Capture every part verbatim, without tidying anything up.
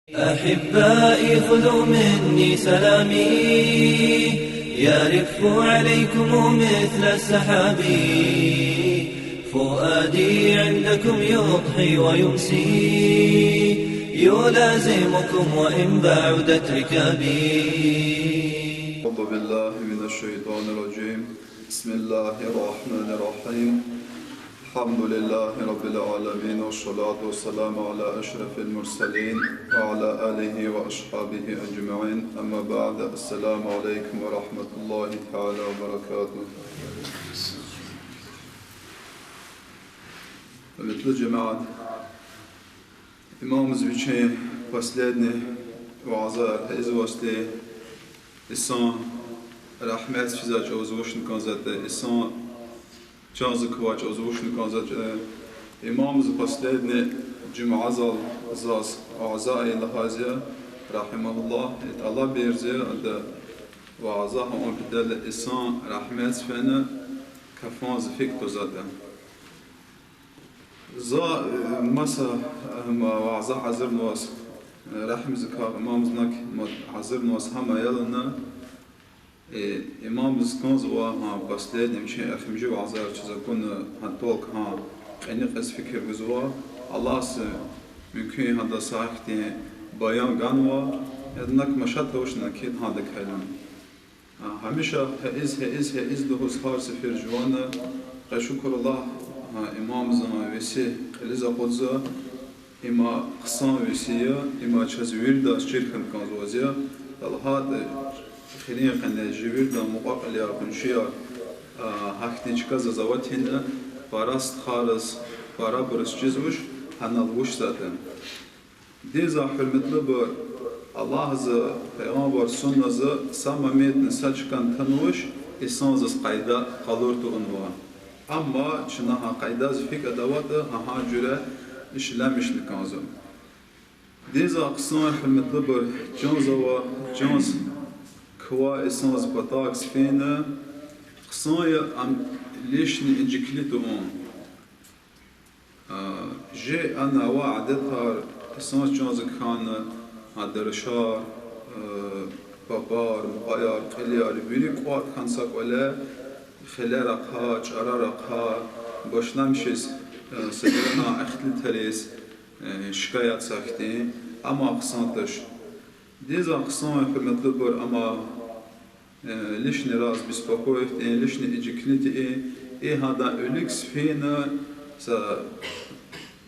أحبائي خذوا مني سلامي، يرف عليكم مثل السحاب. فؤادي عندكم يضحي ويمسي، يلازمكم وإن بعدت ركابي. أعوذ بالله من الشيطان الرجيم. بسم الله الرحمن الرحيم. الحمد لله رب العالمين، والصلاة والسلام على أشرف المرسلين وعلى آله وأصحابه أجمعين. أما بعد، السلام عليكم ورحمة الله تعالى وبركاته. Гьуьрметлу жемят, имамза вичин последний вязар гьа ийизвайди, инсан рагьметдиз физвай чӀавуз вучна кӀанзаватӀа, инсан чанза квай чӀавуз вучна кӀанзаватӀа. Имамза последний жуьмядал заз вязар лагьайди я, رحمه الله, и тӀалаб ийизвайди я, ада вязар гьа авун патал инсан рагьметдиз фена кафанза фикӀ твазватӀа. За, э, маса, э, ма вязар гьазурнаваз, э, рагьмдикай имамза нак ма гьазурнаваз гьам аялна, э, имамзаз кӀанзава гьа последний вичин эхиримжи вязар чиз акуна, гьа только гьа кьиникьиз фикир гузва, Аллагьди мумкин гьадаз гьахьтин баян ганва, я нак машат авачни кит гьадакайлан. А, гьамиша гьа ийиз, гьа ийиз, гьа ийиз лугьуз гьар сефер жуван, къе шукур Аллагь, а, имамзан веси кьилиз акъудзава, има хъсан веси я, има чаз виридаз чир хьун кӀанзавайди я, лагьайтӀа, э, эхирин къене чи виридан мукьва-кьилияр, къуншияр, а, гьахьтин чка заз аватна, пара стхайриз, парабуруз чизвач, гьанал вучзаватӀа. Динзан, гьуьрметлубур, Аллагьза, Пайгъамбар сунназа са моментни са чкани танвач, инсанзаз къайда къалур тавунва. Амма чна гьа къайдадиз фикӀ аватӀа, гьа гьа жуьре ишлемишна кӀанзава. Динзан хъсан, гьуьрметлубур, чанзава, чанз квай инсанза патаргиз фена, хъсан я ам лишний инжиклит тавун. А, чи ана авай адетар, инсанза чанза кхьана, а, дарашар, а, папар, мукьваяр, кьилияр, вири кӀватӀ хьана са кӀвале, хилер ахъа, чӀарар ахъа, башламишиз, а, са жуьрена ихтилатриз, а, шикаят са хьтин, ам хъсан туш. Динзан хъсан, гьуьрметлубур, амма э, лишний раз беспокоить авун, лишний инжиклит авун, и гьадан виликиз фена, са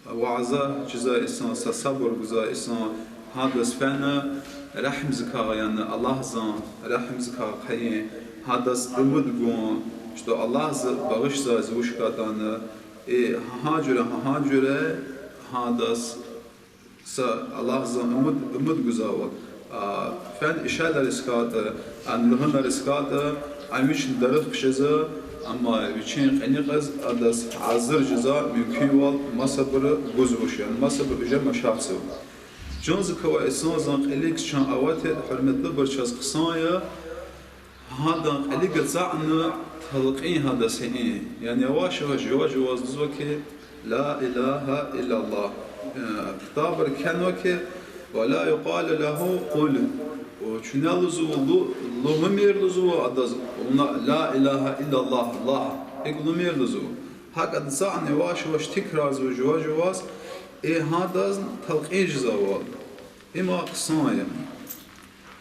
вязар чизвай инсан, са сабур гузвай инсан, гьадаз фена рагьмдикай, яни Аллагьзан рагьмдикай хъайин, гьадаз умуд гун, что Аллагьза багъишзавайди вуч хьайитӀани, и гьа гьа жуьре, гьа гьа жуьре гьадаз са Аллагьзан умуд, умуд гузвайвал. А, фена ишариз хьайитӀа, ана лугьуниз хьайитӀа, ам вични дарих хъжезва, амма вичин кьиникьиз адаз гьазур жезва мумкинвал масабуру гузвач, яни масабур уже машатзава. Чанза квай инсанзан кьилихъ чан аватайла, гьуьрметлубур, чаз хъсан я, гьадан кьилихъ ацукьна талкьин гьадаз гьин. Яни яваш-яваш, жува-жуваз лугьузва хьи, لا إله إلا الله. Э, ктабра кхьенва хьи, ولا يقال له قل. Ва чуьне лугьузва, лу-, лугьумир лугьузва адаз, вуна لا إله إلا الله лагь. ИкӀ лугьумир лугьузва. ГьакӀ ацукьна яваш-яваш тикрарзава жува-жуваз, и гьадаз талкьин жезвайвал. Има хъсан я.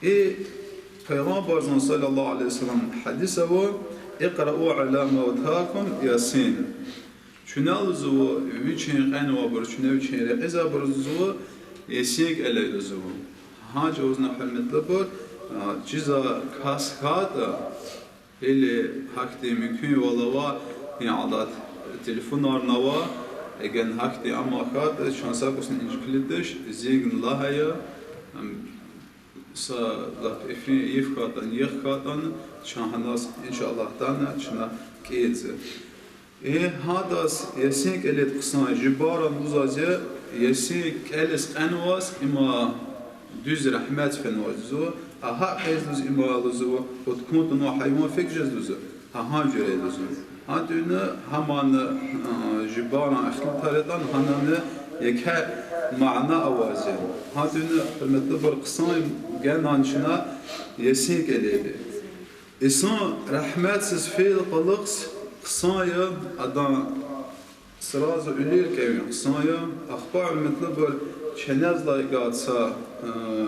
И Пайгъамбарзан صلى الله عليه وسلم гьадис ава: اقرأوا على موتاكم يس. Чуьне лугьузва, вичин кьенвайбур, чуьне вичин рекьизвайбур лугьузва, Ясин кӀеле лугьузва. Гьа чӀавузни, гьуьрметлубур, а, чизвай кас хьайитӀа, или гьахьтин мумкинвал ава, и алат телефонарни ава, эгер гьахьтин ама хьайитӀа, чан са кӀусни инжиклитӀач, зингни лагь я, ам, са лап эфир йиф хьайитӀани, йиф хьайитӀани, чан гьаназ, إن شاء الله, атана чна кӀелзава. И гьадаз Ясин кӀелиди хъсан я, жибаран лугьузвайди я, Ясин кӀелиз кьенваз има дуьз рагьмет фенвайди я. А гьакӀ кьейиз лугьуз има лугьузва, пуд кун тавуна гьайван фикӀ жез лугьузва, гьа гьа жуьре лугьузва. Гьа тӀуьна гьамана, а, жибаран ихтилатар ятӀани, гьанани Еке мана аваз я. Гьа дуьнья, гьуьрметлубур, хъсан я генани чна Ясин кӀелайди. Инсан рагьметсиз фейила кьулухъ хъсан я, адан сразу уьлуьр кӀевун хъсан я. Ахпа, гьуьрметлубур, ченезлай гад са, э,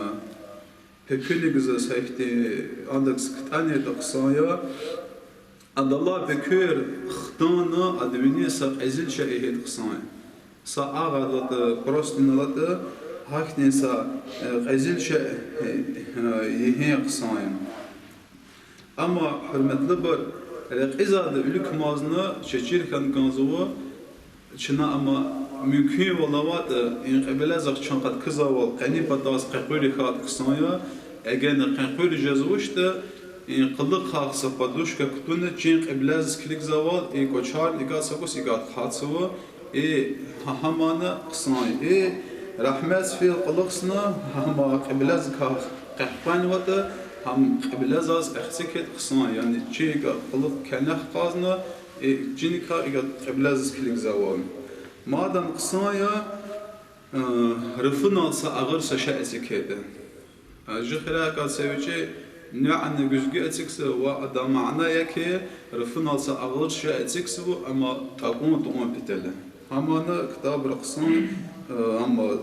пекуьнигза са ихьтин адакс кутӀунайтӀа хъсан я. Адалай пекуьр хтана, ада виниз са кьезил шей эгьайтӀа хъсан я. Са агъ алатӀа, простынь алатӀа, гьахьтин са, э, кьезил шей, э, эгьин хъсан я. Амма, гьуьрметлубур, рекьизвайда виликамазни чаз чир хьана кӀанзава, чна, амма мумкинвал аватӀа, и кьиблезахъ чун къаткизвайвал къени патаз къекъуьрик хьайитӀа хъсан я, эгена къекъуьр жезвачтӀа, и кьулухъай са подушка кутуна, чин кьиблезаз килигзавайвал, и кӀвачерни икӀ са кӀус икӀ хъватзава, и гьа-, гьамани хъсан я. И рагьметсиз фейила кьулухъни, гьам кьиблезакай къехкъвенватӀа, гьам кьиблезаз эхцигайтӀа хъсан я. Яни чи икӀ кьулухъ кӀвалах кьазва, и чиникай икӀ кьиблезаз килигзавайвал. Мадни хъсан я, э, руфунал са агъур са шей эцигайтӀа. А, жи хирай кӀанзава вичи, нуьгӀни гуьзгуь эцигзава, ва адан мана я хьи, руфунал са агъур шей эцигзава, амма такӀун-такӀун патал. Гьамни ктабра хъсан, э, амма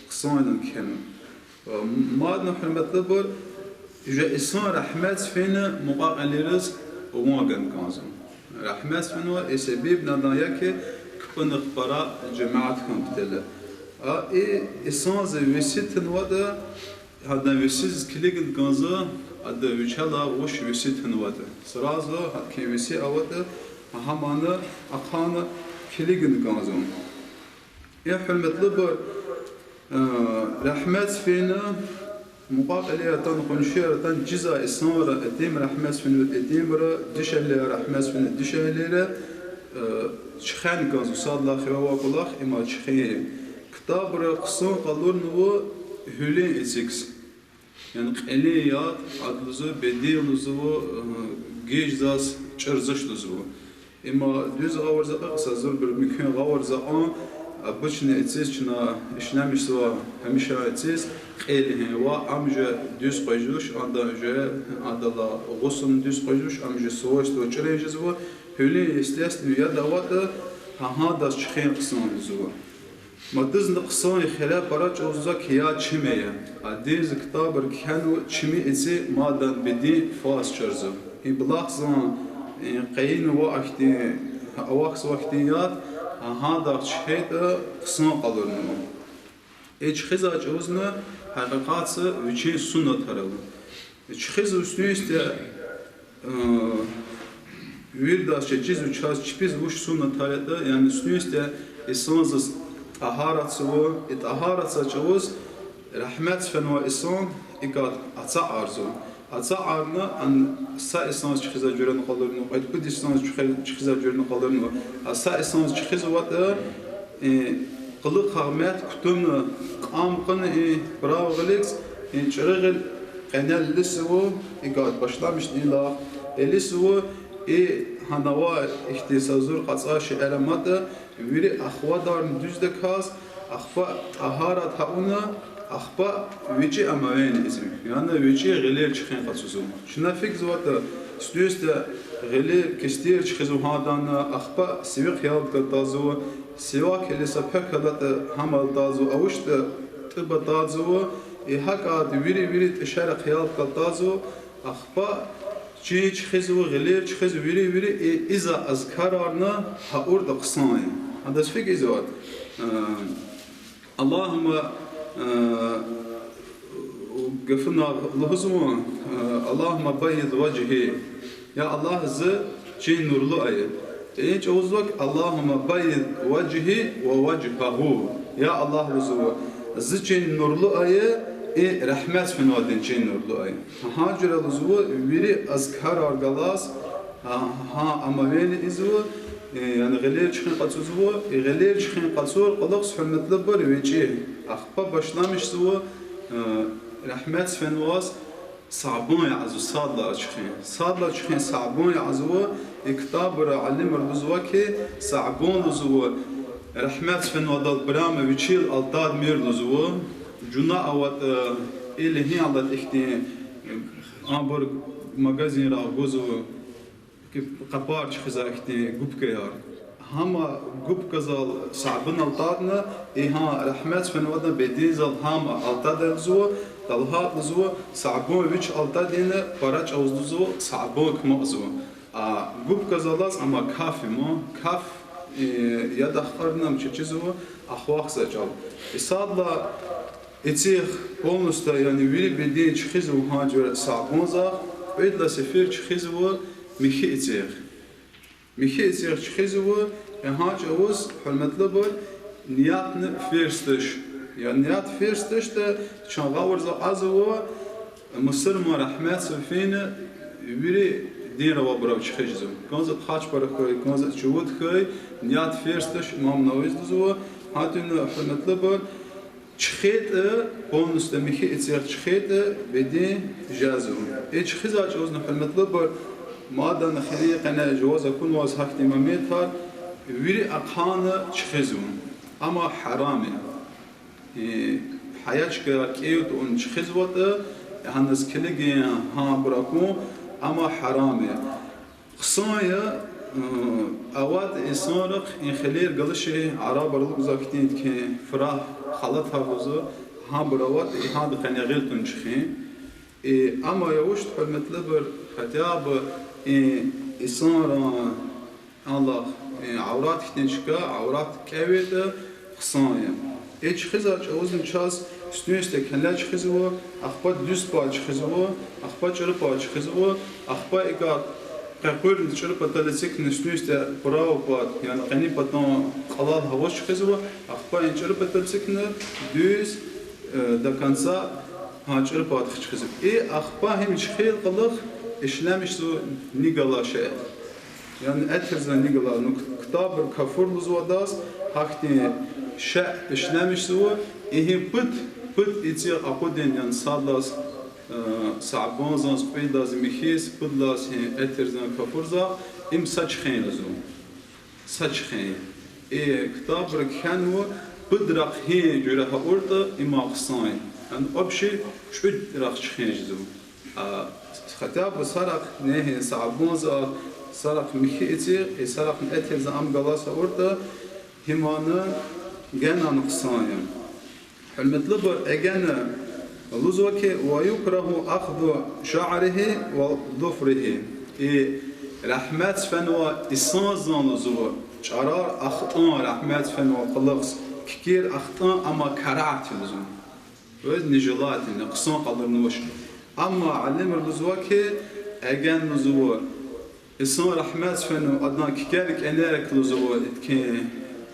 хъсан я кхьена. Э, мадни, гьуьрметлубур, жи инсан рагьметсиз фена мукьва-кьилийриз ван гана кӀанзава. Рагьметсиз фенва, и себебни адан я хьи, кпӀунихъ пара жемят хьун патал. А, и инсанза веси тунватӀа, гьадан весиз килигна кӀанзава, ада вичелай вуч веси тунватӀа. Сразу гьакӀ веси аватӀа, гьамни ахъайна килигна кӀанзава. Э, гьуьрметлубур, э, рагьметсиз фена, мукьва-кьилийри атана, къуншийри атана, чизвай инсанри, итим рагьметсиз фенва итимра, дишегьлийри рагьметсиз фена дишегьлийри, э, чуьхвена кӀанзава, сад лагьай хиве авай кӀвалах, им чуьхвена. Ктабра хъсан къалурнава гьуьлуьн эцигиз. Яни кьилин яд, ада лугьузва, беден лугьузва, э, геж жез чӀурзавач лугьузва. Им дуьз гъавурда акьахзава, зурбур муькуьн гъавурда акьван, обычно эциз чна ишлемишзава, гьамиша эциз, кьил гьенва, ам жуьре дуьз къвезвач, адан жуьре, адалай гъусулни дуьз къвезвач, ам жуьре свойства чӀурун жезва, гьуьлуьн естественный яд аватӀа, гьа гьадаз чуьхвена хъсан лугьузва. Мадни хъсан я, хире пара чӀавузва хьи, яд чими я. Адаз ктабра кхьенва чими эци, мадни беден фаз чӀурзава. И булахзан, э, къейинвай ахьтин, авахьзавай ахьтин яд, гьа гьадахъ чуьхвейтӀа хъсан къалурнава. И чуьхвезвай чӀавузни гьакъикъатда вичин суннатар ава. Чуьхвезва уьстуьнде, э, виридаз чечиз, вичиз чпиз вуч суннатар ятӀа, яни уьстуьнде инсанзаз тӀагьаратзава, и тӀагьаратзавай чӀавуз рагьметсиз фенвай инсан икӀ ацукьарзава. Ацукьарна, ам са инсанзаз чуьхвезвай жуьрени къалурнава, кьвед-пуд инсанзаз чуьхве-, чуьхвезвай жуьрени къалурнава. А са инсанзаз чуьхвезватӀа, э, кьулухъай мет кутуна, кьам кьуна и прав гъиликиз, и чӀуру гъил къене илисзава, икӀ башламишдайла илисзава, и гьанавай ихьтин са зур кьацӀай шейэр аматӀа, вири ахвадарни дуьздаказ, ахпа тӀагьарат авуна, ахпа вичӀи омовение ийизва. Яни вичӀи гъилер чуьхвена къачузва. Чна фикирзаватӀа, уьстуьнде гъилер, кистер чуьхвезва гьадани, ахпа сивихъ ялдкал тӀазва, сивак или са пек алатӀа гьамал тӀазва, авачтӀа тӀуба тӀазва, и гьакӀ вири-вири тӀишерихъ ялдкал тӀазва, ахпа чин чуьхвезва, гъилер чуьхвезва, вири-вири и, иза азкарарни гьа авуртӀа хъсан я. Адаз фикирзаватӀа, э, اللهم, э, гафунал лугьузва, э, اللهم بيض وجهي, я Аллагь, зи чин нурлу ая. Э, чӀавузва اللهم بيض وجهي ووجهه, я Аллагь, лугьузва, зи чин нурлу ая, и рагьметсиз фенвайдин чин нурлу ая. Гьа жуьре лугьузва, вири азкарар галаз, гьа, гьа омовение ийизва, э, яни гъилер чуьхвена къачузва, и гъилер чуьхвена къачур кьулухъ, гьуьрметлубур, вичӀи ахпа башламишзава, э, рагьметсиз фенваз сабун язва, садлагьай чуьхвен. Садлагьай чуьхвен сабун язва, и ктабра алимри лугьузва хьи, сабун лугьузва, Рагьметдиз фенвайдал прямо вичел алтадмир лугьузва, жуна аватӀа, или гьи алад ихьтин, абур магазинра гузва, къапар чуьхуьзвай ихьтин губкаяр. Гьама губказал сабун алтадна, и гьа рагьметдиз фенвайдан бедендал гьама алтадай лугьузва, талгьайтӀа лугьузва, сабун вич алтадайла пара чӀавуз лугьузва, сабун кумазва. А губказалаз амма каф я, каф, э, яд ахкъарна чечизва, ахвахза чӀав. Исадла эцигъ полностью, яни вири беден чуьхуьзва гьа жуьре сабунзахъ, кьведла сефер чуьхуьзва михьи эцигъ. Михьи эцигъ чуьхуьзва, э, гьа чӀавуз, гьуьрметлубур, ниятни ферз туш. Я ният ферз туштӀа, чан гъавурда акьазва, мусурман рагьметдиз фена вири динра авайбурув чуьхуьзва. КӀанзава хъачпара хьуй, кӀанзава чувуд хьуй, ният ферз туш, имам Нававиди лугьузва, гьатӀуна, гьуьрметлубур, чуьхуьйтӀа, полностью михьи эцигъ чуьхуьйтӀа, беден жезва. Э чуьхуьзвай чӀавузни, гьуьрметлубур, мадни хири къене жуваз акунваз гьахьтин моментар, вири ахъайна чуьхуьзва. Амма гьарам я. Э, гьая чка кӀеви тавуна чуьхуьзватӀа, гьаниз килигин гьабур акун, амма гьарам я. Хъсан я, э, аватӀа инсанрихъ и хилер галачир, арабри лугьузвай хьтин, тки фурагь халатар лугьузва, гьабур аватӀа, и гьада къене гъил тавуна чуьхуьн. Э, амма я вуч, гьуьрметлубур, хотя бы и инсанрин Аллагь, э, аврат хьтин чка, аврат кӀевида хъсан я. Э чуьхуьзвай чӀавузни чаз уьстуьнсди кӀене чуьхуьзва, ахпа дуьз пай чуьхуьзва, ахпа чӀуру пай чуьхуьзва, ахпа икӀ къекъуьрна чӀуру патал эцигна уьстуьнсди права пад, яни къенин патан кьалал гьаваз чуьхуьзва, ахпа и чӀуру патал эцигна дуьз, э, до конца гьа чӀуру патахъ чуьхуьзва. И ахпа гьим чуьхуьн кьулухъ ишлемишзава ни галай шей. Яни этирзавай ни галай, ну, ктабра кафур лугьузва адаз, гьахьтин шей ишлемишзава, и гьим пуд, пуд эцигъ акъудун, яни садлаз, э, сабунзаз, кьведлаз, михьиз, пудлаз, гьим этирзавай кафурза, им са чуьхуьн лугьузва. Са чуьхуьн. И ктабра кхьенва, пуд рахъ гьи жуьре гьа авуртӀа, им хъсан я. Яни общий чӀуд рахъ чуьхуьн жезва. А, хотя бы са рахъ негьин сабунза, са рахъ михьи эцигъ, и са рахъни этирзавай ам галаз авуртӀа, гьимни генани хъсан я. Гьуьрметлубур, эгена лугьузва хьи, ويكره أخذ شعره وظفره. И рагьметдиз фенвай инсанзан лугьузва чӀарар ахтун, рагьметдиз фенвай кьулухъ кикер ахтун, амма карагьат я лугьузва. То есть нежелательно, хъсан къалурнавач. Амма алимри лугьузва хьи, эгена лугьузва, инсан рагьметдиз фенва, адан кикер кӀенерик лугьузва, итки,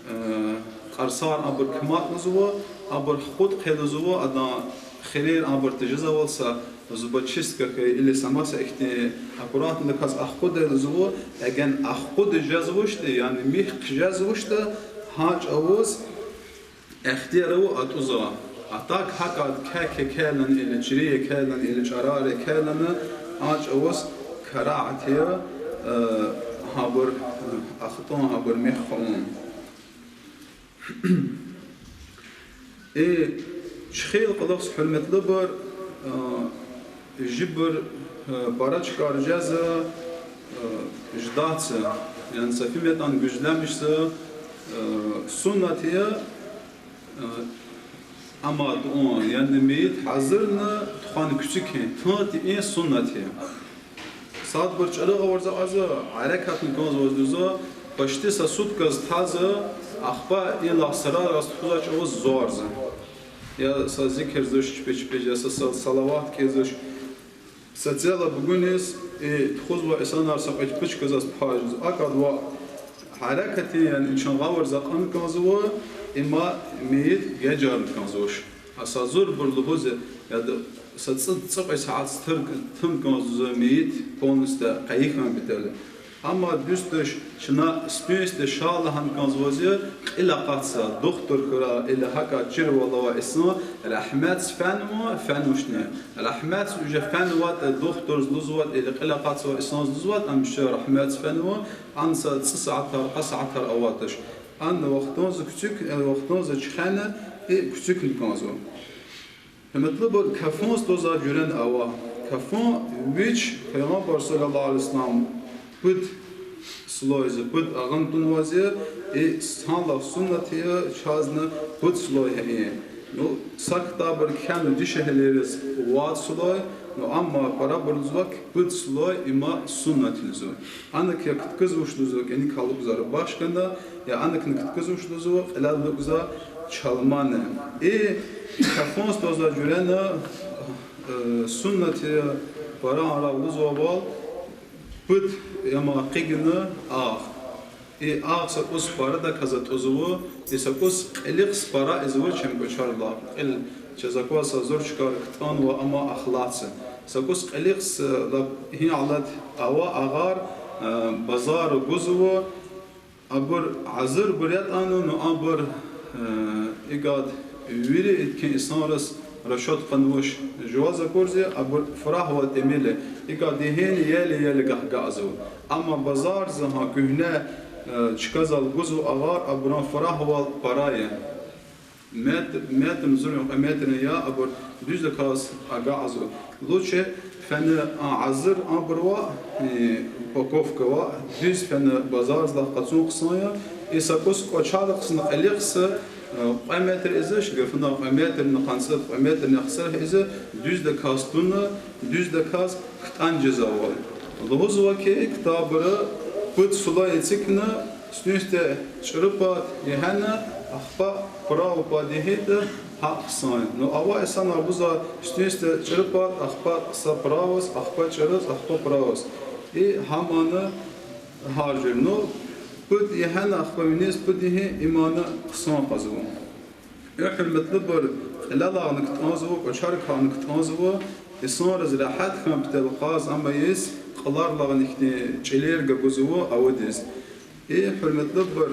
э, къарсар абур куматӀ лугьузва, абур хкудкьи лугьузва, адан хирер абур тежезвайвал са зубочистка хьайи или са маса ихьтин аккуратно кваз ахкъудай лугьузва, эгена ахкъуда жезвачтӀа, яни михь хъжезвачтӀа, гьа чӀавуз ихтияр ава атӀузва. А так гьакӀ кек экелани или чуьри экелани или чӀарар экелани, а чӀавуз карагьат я, э, гьабур, э, ахтун, гьабур михь хъувун. И чуьхуьн кьулухъ, гьуьрметлубур, э, жибур, э, пара чкар жезва, э, ждать, яни са фиметӀан гуьзлемишзава, э, суннат я, э, амма тун, яни мейит гьазурна тухвана куьцӀуьк хьун, тун тийин суннат я. Садбур чӀуру гъавурда акьазва, гьерекатни кӀанзаваз лугьузва, почти са суткадиз тазва, ахпа и лагьай сарар тухузвай чӀавуз зверзава. Я са зикир жезвач чпи-чпиз, я са, са салават кӀелзавач. Са цела бугуниз и тухузвай инсанар са кьве чпи чкадиз пай жезва. АкӀ адавай гьерекатдин, яни чун гъавурда акьун кӀанзава, има мейит гежарна кӀанзавач. А са зурбур лугьуз, яда са цӀи-, цӀикьвед сят тур-, тун кӀанзава мейит полностью къайи хьун патал. Амма дуьз туш, чна уьстуьнсди ша лагьана кӀанзаваз я, кьил акъатзава, духтур хьурай или гьакӀ чирвал авай инсан, рагьметдиз фенва, фенвачни. Рагьметдиз уже фенватӀа, духтурди лугьузватӀа или кьил акъатзавай инсанди лугьузватӀа, ам вичи рагьметдиз фенва, ам са цӀусятар, кьасятар авайди туш. Ана вахтунза куьцуьк, э, вахтунза чуьхвена, и куьцуьк кӀанзава. Гьуьрметлубур, кафан твазвай жуьрена ава. Кафан вич Пайгъамбар صلى الله عليه وسلم пуд слой я, пуд агъун тунваз я, и санлай суннат я чазни пуд слой гьа и. Ну, са ктабра кхьенва дишегьлийриз вад слой, ну, амма парабуру лугьузва хьи, пуд слой има суннат я лугьузва. Ана квехъ кутазвач лугьузва, кӀаник алукӀзава рубашкана, я ана квехъ кутазвач лугьузва, кьилел алукӀзава чалман. И кафан твазвай жуьрена, э, суннат я, пара ара лугьузвайвал, пуд, амма къигна агъ. И агъ са кӀус парадаказ атӀузва, и са кӀус кьилихъ пара ийизва чеб кӀвачерилай. Кьил чаз акваз са зур чкайра кутӀунва, амма ахлаца. Са кӀус кьилихъ, э, лап гьи алат ава агъар, э, базарра гузва, абур гьазурбур ятӀани, ну абур, э, икӀ вири икӀ инсанриз расчёт хъувунач, жуваз акурзава, абур фурагьвал тӀимил я, икӀ гьина еле-еле гьакӀ агакьзава. Амма базарза гьа куьгьне, э, чказал гузва агъар, абурун фурагьвал пара я. Мет-, метр, зурун кьве метр я, абур дуьздаказ агакьзава. Лучше фена а гьазур абур ва, э, упаковка ва, дуьз фена базарзлай къачун хъсан я, и са кӀус кӀвачерихъ са, кьилихъ са, э, кьве метр ийизвач, гафуна кьве метрни къанни цӀуд, кьве метрни яхцӀур ийиз, дуьздаказ туна, дуьздаказ кутӀун жезвайвал. Лугьузва хьи, ктабра пуд слой эцигна, сифте чӀуру пад ягъана, ахпа право пад ягъайтӀа, гьакӀ хъсан я. Ну, ава инсанар гузва сифте чӀуру пад, ахпа са правоз, ахпа чӀуруз, ахпа правоз. И гьамани гьар жуьре. Ну, пуд ягъана, ахпа виниз пуд ягъай, имани хъсан къазва. Э, гьуьрметлубур, кьилелайни кутӀунзава, кӀвачерикайни кутӀунзава, инсанриз регьят хьун патал кьаз, амма ийиз кьуларилайни ихьтин чӀилер гагузва авудиз. Э, гьуьрметлубур,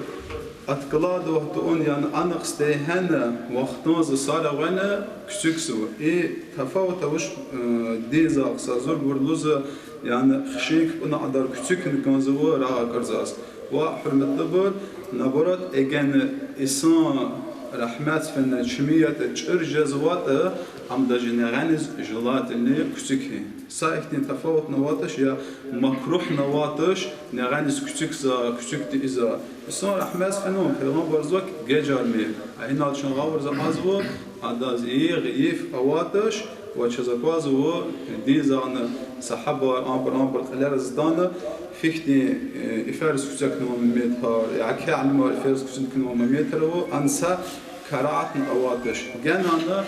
откладывать тавун, яни анихъ стай гьана, вахтунза сара гъвена куьцуькзава. И тафават авач, э, динзахъ са зурбур лугьузва, яни хишин кпӀунин кьадар куьцуькна кӀанзава рагъ акурзаз. Ва, гьуьрметлубур, наоборот, эгена инсан рагьметдиз фена чими ятӀа, чӀур жезватӀа, ам даже негъаниз желательно я куьцуьк. Са ихьтин тафаватни аватӀач, я макругьни аватӀач негъаниз куьцуькзава, куьцуькди ийизва. Инсан рагьметдиз фена, Пайгъамбарза гьикӀ гежармир. А инал чун гъавурда акьазва, адаз йигъ, йиф аватӀач, ва чаз аквазва, динзани сагьабаяр абур-абур кьилериз атана, фихьтин, э, йифериз куьцӀекнавай моментрай, яки алимар йифериз куьцӀекнавай моментрай ва анса карагьатни аватӀач. Генани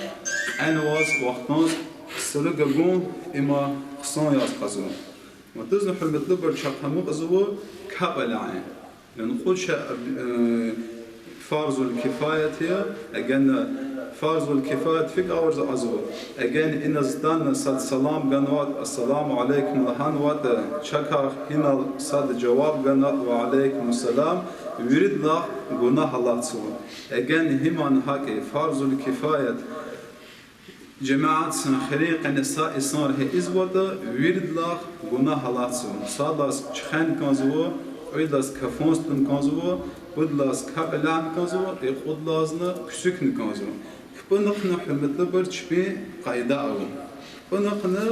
кьенваз вахтунза сура гагун има хъсан яз къазва. Ва тазни, гьуьрметлубур, чахъ амукьзава капӀ алай. Яни кьуд шей, э, фарзул кифаят я, эгена фарзул кифаят фикӀ гъавурда акьазва. Эгена иниз атана сад салам ганватӀа, ассаламу алейкум лагьанватӀа, чакай гьинал сад жаваб ганватӀа, ва алейкум ассалам, виридалай гунагь алатзава. Эгена гьимни гьакӀ я, фарзул кифаят, жемятдин хийирин къене са инсанри ийизватӀа, виридалай гунагь алатзава. Садлаз чуьхвена кӀанзава, кьведлаз кафан тун кӀанзава, пудлаз капӀ алун кӀанзава, и кьудлазни куьцуькна кӀанзава. КпӀунихъни, гьуьрметлубур, чпин къайда ава. КпӀунихъни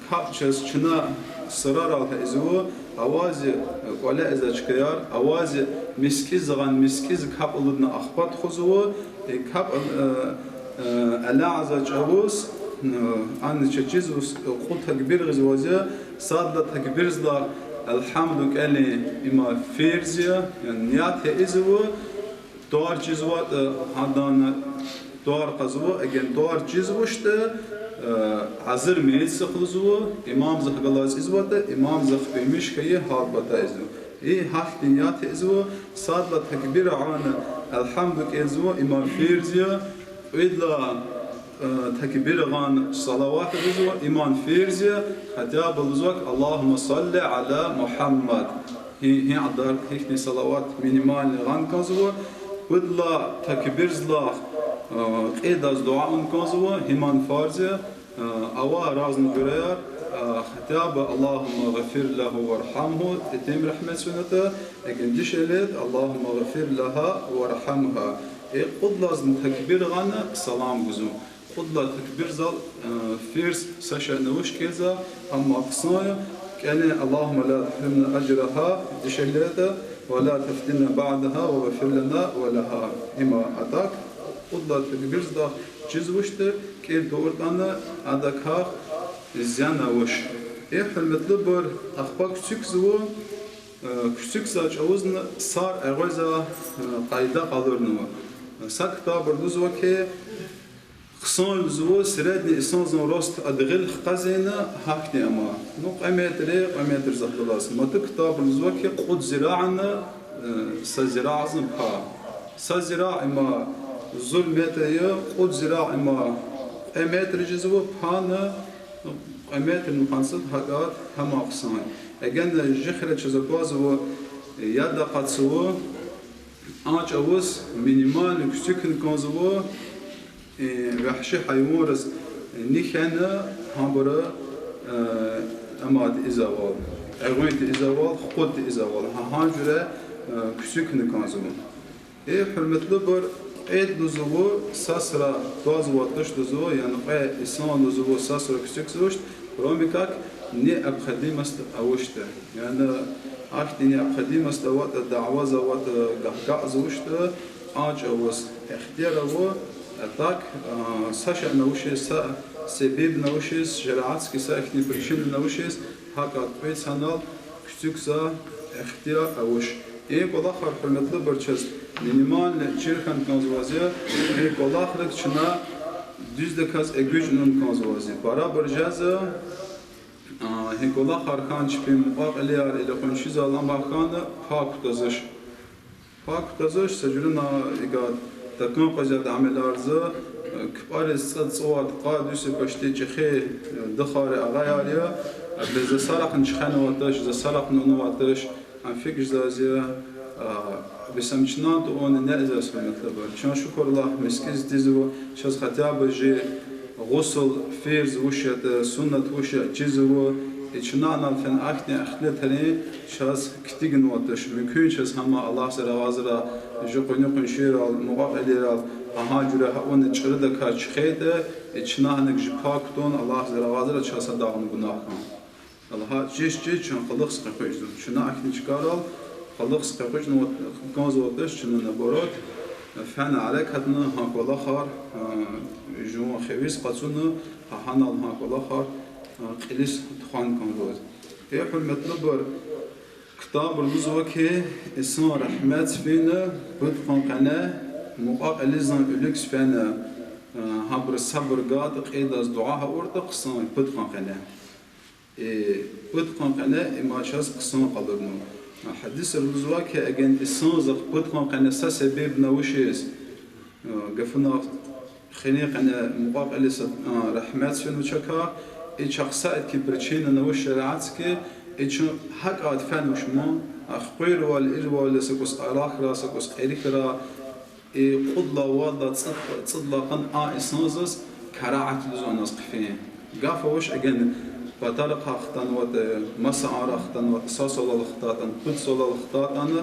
капӀ чаз чна сурарал ийизва, авази кӀвале ийизвай чкаяр, авази мискӀиз гъана, мискӀиз капӀ алудна ахпа тухузва, и капӀ, э, э, алай чӀавуз, э, ана чаз чизва, кьуд такбир гъизвайди я, садлай такбирзлай алгьамду кӀелун има ферз я, яни ният ийизва, тӀвар чизватӀа, э, гьадани тӀвар кьазва, эгена тӀвар чизвачтӀа, э, гьазур мейитдихъ лугьузва, имамзахъ галаз ийизватӀа, имамзахъ уьмуьш хьайи гьал патай ийизва. И гьахьтин ният ийизва, садлай такбир гъана алгьамду кӀелзава, има ферз я, кьведлай, э, такбир гъана салават гъизва, има ферз я, хотя бы лугьузва اللهم صل على محمد. Гьи-, гьи кьадар, гьихьтин салават минимальный гъана кӀанзава, пудлай такбирзлай, э, кьейидаз дуьа авун кӀанзава, има фарз я, э, ава разный жуьреяр, А, хотя бы اللهم اغفر له وارحمه, итим регьметдиз фенатӀа, эгер дишегьлидатӀа اللهم اغفر لها وارحمها. Э, кьуд лагьай такбир гъана салам гузва. Кьуд лагьай такбирзал, э, ферз са шейни авач кӀелзавай, амма хъсан я кӀелин اللهم لا تحرمنا أجرها, дишегьлидатӀа, ولا تفتنا بعدها واغفر لنا ولها. Има атак, кьуд лагьай такбирзал чизвачтӀа, кӀел тавуртӀани, адакай зиян авач. Э, гьуьрметлубур, ахпа куьцӀуькзава, э, куьцӀуькзавай чӀавузни сар эгъвезвай, э, къайда къалурнава. Са ктабра лугьузва хьи, хъсан лугьузва средний инсанзан рост адгъил хкажна гьахьтин ама. Ну, кьве метр, кьве метр захъ галаз. Маса ктабра лугьузва хьи, кьуд зираъни, э, са зираъзан пай. Са зираъ има зур метр я, кьуд зираъ има кьве метр жезва, пайни, ну, кьве метрни къанцад гьакӀ гьам хъсан. Эгена жи хире чаз аквазва, яд акъатзава, а чӀавуз минимальный куьцӀуькни кӀанзава, э, вагьши гьайванриз, э, ни хьана, гьабура, э, амай тийизвайвал, эгъуьн тийизвайвал, хкъуд тийизвайвал, гьа, гьа жуьре, э, куьцӀуькни кӀанзава. Э, гьуьрметлубур, кьвед лугьузва са сура твазвай туш лугьузва, яни кьве инсан лугьузва са сура куьцӀуькзавач, кроме как необходимость авачтӀа. Яни ахьтин необходимость аватӀа, даваз аватӀа, гагь-гагь авачтӀа, а чӀавуз ихтияр ава, а так, а, са шейни авачиз, са себебни авачиз, шариатский са ихьтин причинани авачиз, гьакӀ кьве инсанал куьцӀуькзавай ихтияр авач. И кӀвалахар, гьуьрметлубур, чаз минимальный чир хьана кӀанзавайди я, и кӀвалахрик чна дуьздаказ эгечӀун кӀанзавайди я. Парабур жезва, а, и кӀвалахар хьана чпин мукьва-кьилияр или къуншизал ама хьана пай кутазвач. Пай кутазвач, са жуьрена икӀ такӀан къвезвайди амаларза, кпӀариз цӀа-, цӀувад, къад йисуз почти чӀехи, э, духари агъаяр я, а, бес за сарахъни чуьхвенвай туш, за сарахъни авунвай туш, ам фикӀ жезвайди я, а, бес ам чна тӀуьнни незва, гьуьрметлубур. Чун, шукур Аллагь, мискӀиндиз тизва, чаз хотя бы жи гъусл ферз вуч ятӀа, суннат вуч ятӀа чизва, и чна анал фена ахьтин ихтилатар чаз китигнавай туш, мумкин чаз гьама Аллагьза рагъазра жи къуьни-къуншийрал, мукьва-кьилийрал, агьа жуьре гьа авуна чӀурудаказ чуьхвейитӀа, и чна гьаник жи пай кутун Аллагьза рагъазра чаз гьадахъни гунагь хьана. Аллагьди чиз-чиз чун кьулухъ къекъуьчӀзава. Чна ахьтин чкайрал кьулухъ къекъуьчӀнавай кӀанзавай туш, чна наоборот, фена гьерекатна гьа кӀвалахар, а, жуван хивез къачуна, гьа гьанал гьа кӀвалахар, а, кьилиз тухвана кӀанзавайди я. Э, гьуьрметлубур, ктабра лугьузва хьи, инсан рагьметдиз фена, пудкъанни къене, мукьва-кьилидин виликиз фена, а, гьабуруз сабур гайитӀа, кьейидаз дуьа авуртӀа, хъсан я пудкъанни къене. Э, пудкъанни къене има чаз хъсан къалурнава. Гьадисра лугьузва хьи, эгер инсанзахъ пудкъанни къене са себебни авачиз, э, гафуна хинин къене мукьва-кьилиз, э, рагьметдиз фена вичакай, и чахъ са ихьтин причинани авач шариатский, и чун гьакӀ фена вуч ман, а, хуьруьнвал, ирвал, са кӀус арахра, са кӀус кьерихра, и кьуд лагьай, вад лагьай, цӀуд, цӀуд лагьай къан а инсанзаз карагьат лугьузва аназ хъфин. Гаф авач, эгер патарихъай хтанватӀа, маса арахъ хтанватӀа, са йисалай хтайтӀани, пуд йисалай хтайтӀани,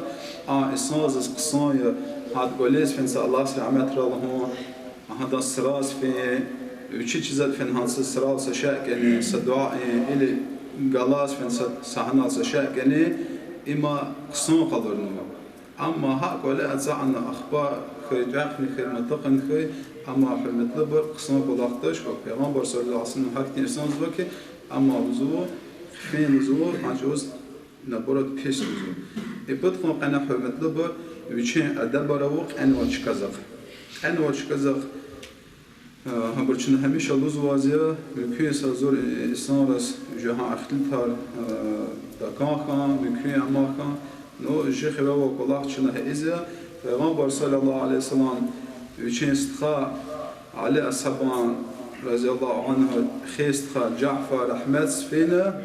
а инсанзаз хъсан я, гьадан кӀвализ фена са Аллагьза рагьметрай лугьун, гьадан сураз фин, вичи чизвайди фена гьадан сурал са шей кӀелин, са дуьа авун, или галаз фена са, са гьанал са шей кӀелин, има хъсан къалурнава. Амма гьа кӀвале ацукьна ахпа хьайитӀа, вахъни хьайитӀа, маса хьайитӀа, амма, гьуьрметлубур, хъсан кӀвалах туш, ва Пайгъамбар صلى الله عليه وسلم гьахьтин инсанзава хьи, амма лугьузва, хъфин лугьузва, а чӀавуз, наоборот, пис лугьузва. И пудкъанни къене, гьуьрметлубур, вичин адабар ава кьенвай чказахъ. Кьенвай чказахъ, Э, гьабур чна гьамиша лугьузвайди я, мумкин са зур инсанриз жи гьа ихтилатар, э, такӀан хьана, мумкин ама хьана, ну, жи хиве авай кӀвалах чна гьа ийизва, Пайгъамбар صلى الله عليه وسلم вичин стха Али асгьабан, رضي الله عنه, хиин стха Жафар рагьметдиз фена,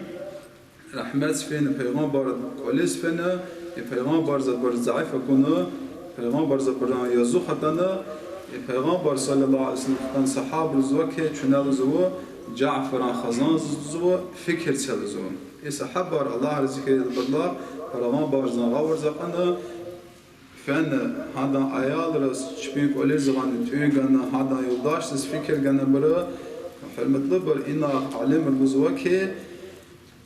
рагьметдиз фена, Пайгъамбаран кӀвализ фена, и Пайгъамбарза абур зайиф акуна, Пайгъамбарза абурун язух атана, и Пайгъамбар صلى الله عليه وسلم хтана сагьабайриз лугьузва хьи, чуьне лугьузва, Жафаран хизандиз лугьузва, фикир це лугьузва. И сагьабар, Аллагь рази хьуй, абурулай, Пайгъамбарзан гъавурда акьуна, фена гьадан аялриз, чпин кӀвализ гъана, тӀуьн гана, гьадан юлдашдиз фикир гана абуру. Гьуьрметлубур, инал алимри лугьузва хьи,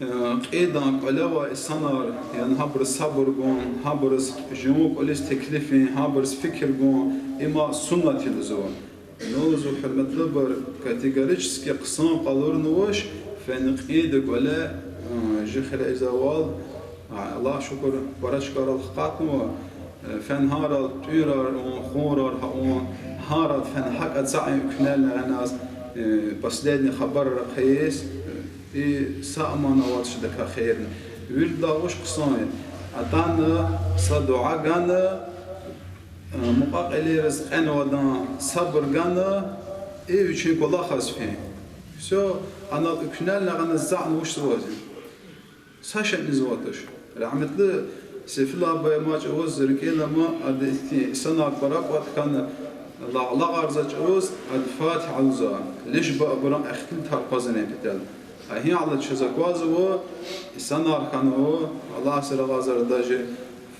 э, кьейидан кӀвале авай инсанар, яни гьабуруз сабур гун, гьабуруз жуван кӀвализ теклифин, гьабуруз фикир гун, им суннат я лугьузва. Ну, лугьузва, гьуьрметлубур, категорически хъсан къалурнавач, фена кьейидан кӀвале, э, жи хире ийизвайвал, а, Аллагь шукур, пара чкайрал хкатнава, э, фена гьарал тӀуьнрар авун, хунрар гьа авун, гьарал фена гьакӀ ацукьун уькнелни гъаназ, э, последний хабарар ахъайиз, э, и са аман авач адакай хийирни. Виридалай вуч хъсан я? Атана, са дуьа гана, э, мукьва-кьилийриз кьенвайдан сабур гана, и вичин кӀвалахаз фин. Всё, анал уькнелни гъаназ затӀни вучзавайди я? Са шейни ийизвайди туш. Рагьметлу Сейфуллагь буба, ама чӀавуз рикӀел алама, ада ихьтин инсанар пара кӀватӀ хьана, лагълагъарза чӀавуз ада Фатигьа лугьузва, лишь бы абурун ихтилатар акъвазунин патал. Гьа гьинал чаз аквазва, инсанар хьанва, Аллагьди рази хьурай, даже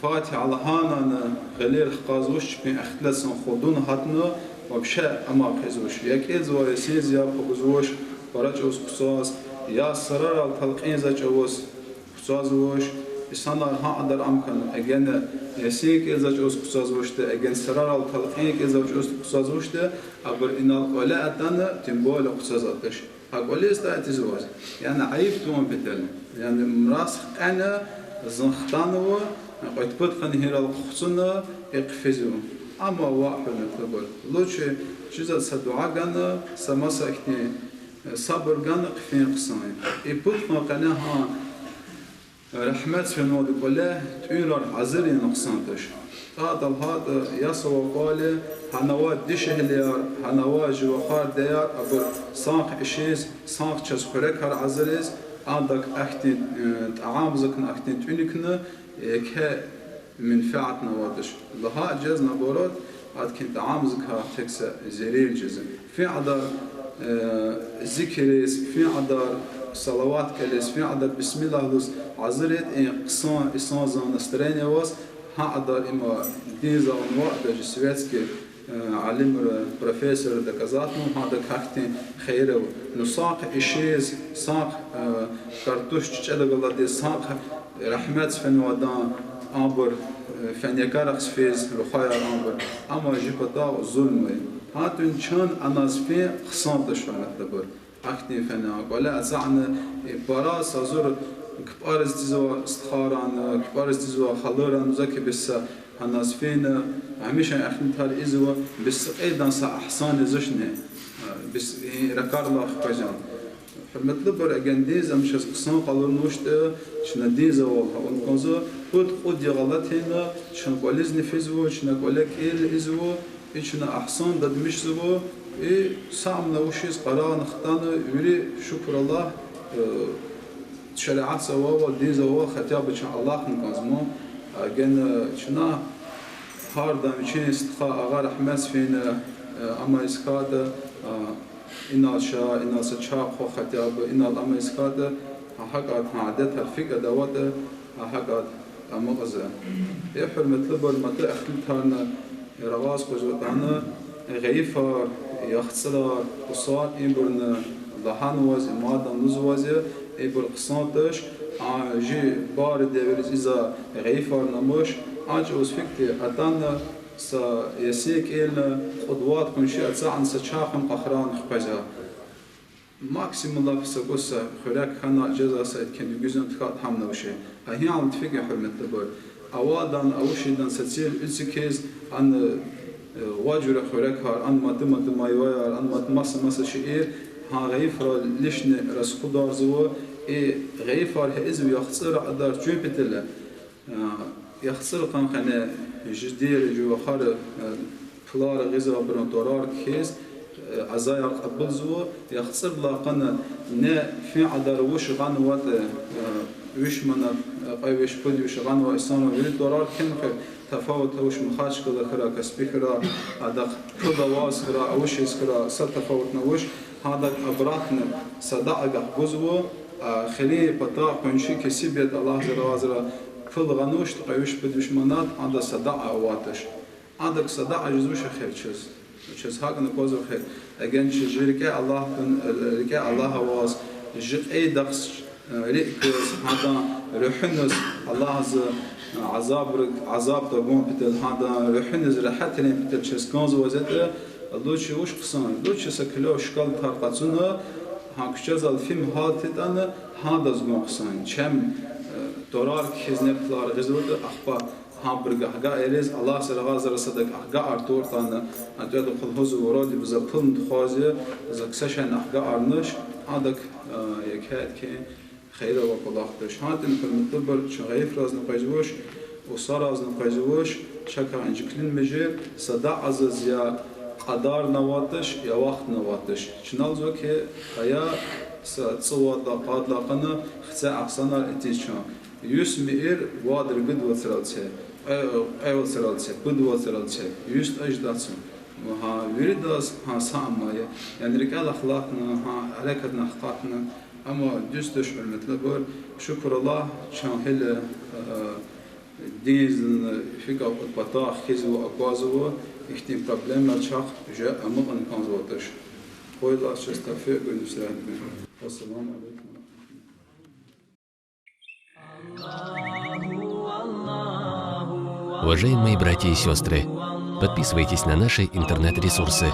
Фатигьа лагьанани гъилер хкажзавач, чпин ихтилатдин худун гьатна, вообще амай хъийизвач. Я кӀелзавай Ясинза яб хкажзавач, пара чӀавуз хъуцаз, я сурарал талкьинза чӀавуз хъуцазвач, инсанар гьа кьадар ам хьана, эгена Ясин кӀелза чӀавуз хъуцазвачтӀа, эгена сурарал талкьин кӀелза чӀавуз хъуцазвачтӀа, абур инал кӀвале атана, тем более хъуцаз аташ. А кӀвализ тай тийизваз, яни айиб тавун патал, яни мурад хкяна, зун хтанва, кьве-пуд къене гьирал хъуцуна, и хъфизва. Амма ваъ, гьуьрметлубур, лучше чизвай са дуьа гана, са маса ихьтин, э, сабур гана хъфин хъсан я. И пуд-къад къене гьа рагьметдиз фенвайди кӀвале тӀуьнрар гьазур я хъсан туш. ТӀа талгьайтӀа, ясавай кӀвале, гьана авай дишегьлияр, гьана авай чи вахар-дидеяр, абур санкъ ишиз, санкъ чаз хуьрекар гьазуриз, адак ахьтин, э, тӀямзакни, ахьтин тӀуьникни, э, еке менфят авайди туш. Лагьай жез, наоборот, адакай тӀямзакай тек са зарар жез. Фин кьадар, э, зикириз, фин кьадар салават кӀелиз, фин кьадар бисмиллагь лугьуз гьазур ятӀа, и хъсан инсандин настроение аваз, гьа кьадар им динза авунва, даже светский, э, алимри, профессорри доказатнава, гьадакай хьтин хийир ава. Ну, санкъ ишиз, санкъ, э, картуш чечӀедай галаз, санкъ рагьметдиз фенвайдан абур, э, фена якӀарахъ физ, рухваяр абур, амма чи патав зулум я. Гьатта чун аназ фин хъсан туш, гьуьрметлубур. Ахьтин фена кӀвале ацукьна, и пара са зур кпӀариз тийизвай стхайран, кпӀариз тийизвай халуран, за хьи бес са аназ фена, гьамиша ихтилатар ийизва, бес са кьейидан са агьсан язавачни, бес и ракӀарилай хквезва. Гьуьрметлубур, эгер динза ам чаз хъсан къалурнавачтӀа, чна динзавал гьа авун кӀанзава, пуд-кьуд йигъалатна чна кӀвализни физва, чна кӀвале кӀелни ийизва, и чна агьсан дадмишзава, и са амна вучиз къарагъна хтана, вири, шукур Аллагь, э, шариатза авайвал, динза авайвал, хотя бы чун алахъна кӀанзава. Эгер чна гьардан вичин стха, агъа рагьметдиз фена, э, амайиз хьайитӀа, э, инал ша, инал са чахъ хва, хотя бы инал амайиз хьайитӀа, гьа гьакӀ гьа адетар фикӀ аватӀа, гьа гьакӀ амукьзава. Э, гьуьрметлубур, маса ихтилатарни рагъаз къвезватӀани, гъайифар, яхцӀурар, усар, ибурни лагьанваз, мадни лугьузваз я, ибур хъсан туш, а чи бубайрин девирда ийизвай гъайифарни амач, а чӀавуз фикӀ атана, са Ясин кӀелна, кьуд-вад къунши ацукьна, са чахъни къарагъна хквезва. Максимум лап са кӀус са хуьрек хьана, жезва са иткин дуьгуьзун тахьайтӀа, гьамни вуч я. Гьа гьинал тефикӀ я, гьуьрметлубур. Авайдан, авачирдан са цел эцигиз, ана, э, ва жуьре хуьрекар, ана мад-мад майваяр, ана мад маса-маса шейэр, гьа гъайифрал лишний расходарзава, и гъайифар гьа ийизва яхцӀур кьадар чун патал. Э, яхцӀур къан къене жидер, жувахар, э, пулар гъиз, абурун тӀварар кхьиз, э, азаяр кьабулзава, яхцӀурдалай къене фин кьадар вуч гъанватӀа, э, виш манат, э, кьве виш, пуд виш гъанвай инсанрин вири тӀварар кхьена хьи, тафават авач, Махачкъала хьурай, Каспи хьурай, адахъ пуд аваз хьурай, авачиз хьурай, са тафаватни авач. Гьадак обратно садакьа гахгузва, а, хилин патахъ къунши кесиб ятӀа, Аллагьди рази хьурай, пул гъанвачтӀа кьве виш-пуд виш манат, гьада садакьа аватач. Гьадак садакьа жезвач эхир чаз. Чаз гьакӀни аквазва эхир. Эгер чи жи рикӀе Аллагьдин, э, рикӀе Аллагь аваз, жи кьейидахъ, э, рикӀ кваз, гьадан руьгьуьниз Аллагьди, э, азабрик, азаб тагун патал, гьадан руьгьуьниз регьятвилин патал чаз кӀанзаваз ятӀа, лучше вуч хъсан, лучше са кило школатар къачуна, гьа куьчезал фим гьалтайтӀани, гьадаз гун хъсан, чем, э, тӀварар кхьиз, ни пулар гъизватӀа, ахпа гьабуру гагь-гагь ийиз, Аллагьди рагъазара садак агакьар туртӀани, атӀведа хъул гьузва, вроде бы за пулни тухваз я, за кса шейни агакьарнач, гьадак, э, еке хьтин хийир авай кӀвалах туш. Гьатин, гьуьрметлубур, чун гъайифразни къвезвач, усаразни къвезвач, чакай инжиклин мижир, садакьадиз я кьадарни аватач, я вахтни аватач. Чна лугьузва хьи, ая са цӀувад лагьай, къад лагьай къанни хце агъсанар атиз чун. Юс мийир вад-ругуд вацралди це, кьве, кьве вацралди це, пуд вацралди це, юс тӀа жедачни. Ва гьа виридаз гьа са амма я, яни рикӀелай алатна, гьа гьерекатна акъатна, амма дуьз туш, гьуьрметлубур, шукур Аллагь, чун гьеле, э, диндин фикӀ кьуд патахъ хкизва, аквазва, ихьтин проблемаяр чахъ уже амукьун кӀанзаватӀа туш. Къуй Аллагьди чаз тавфикь гуй, нусрат гуй. Ассаламу алейкум. Уважаемые братья и сестры, подписывайтесь на наши интернет-ресурсы.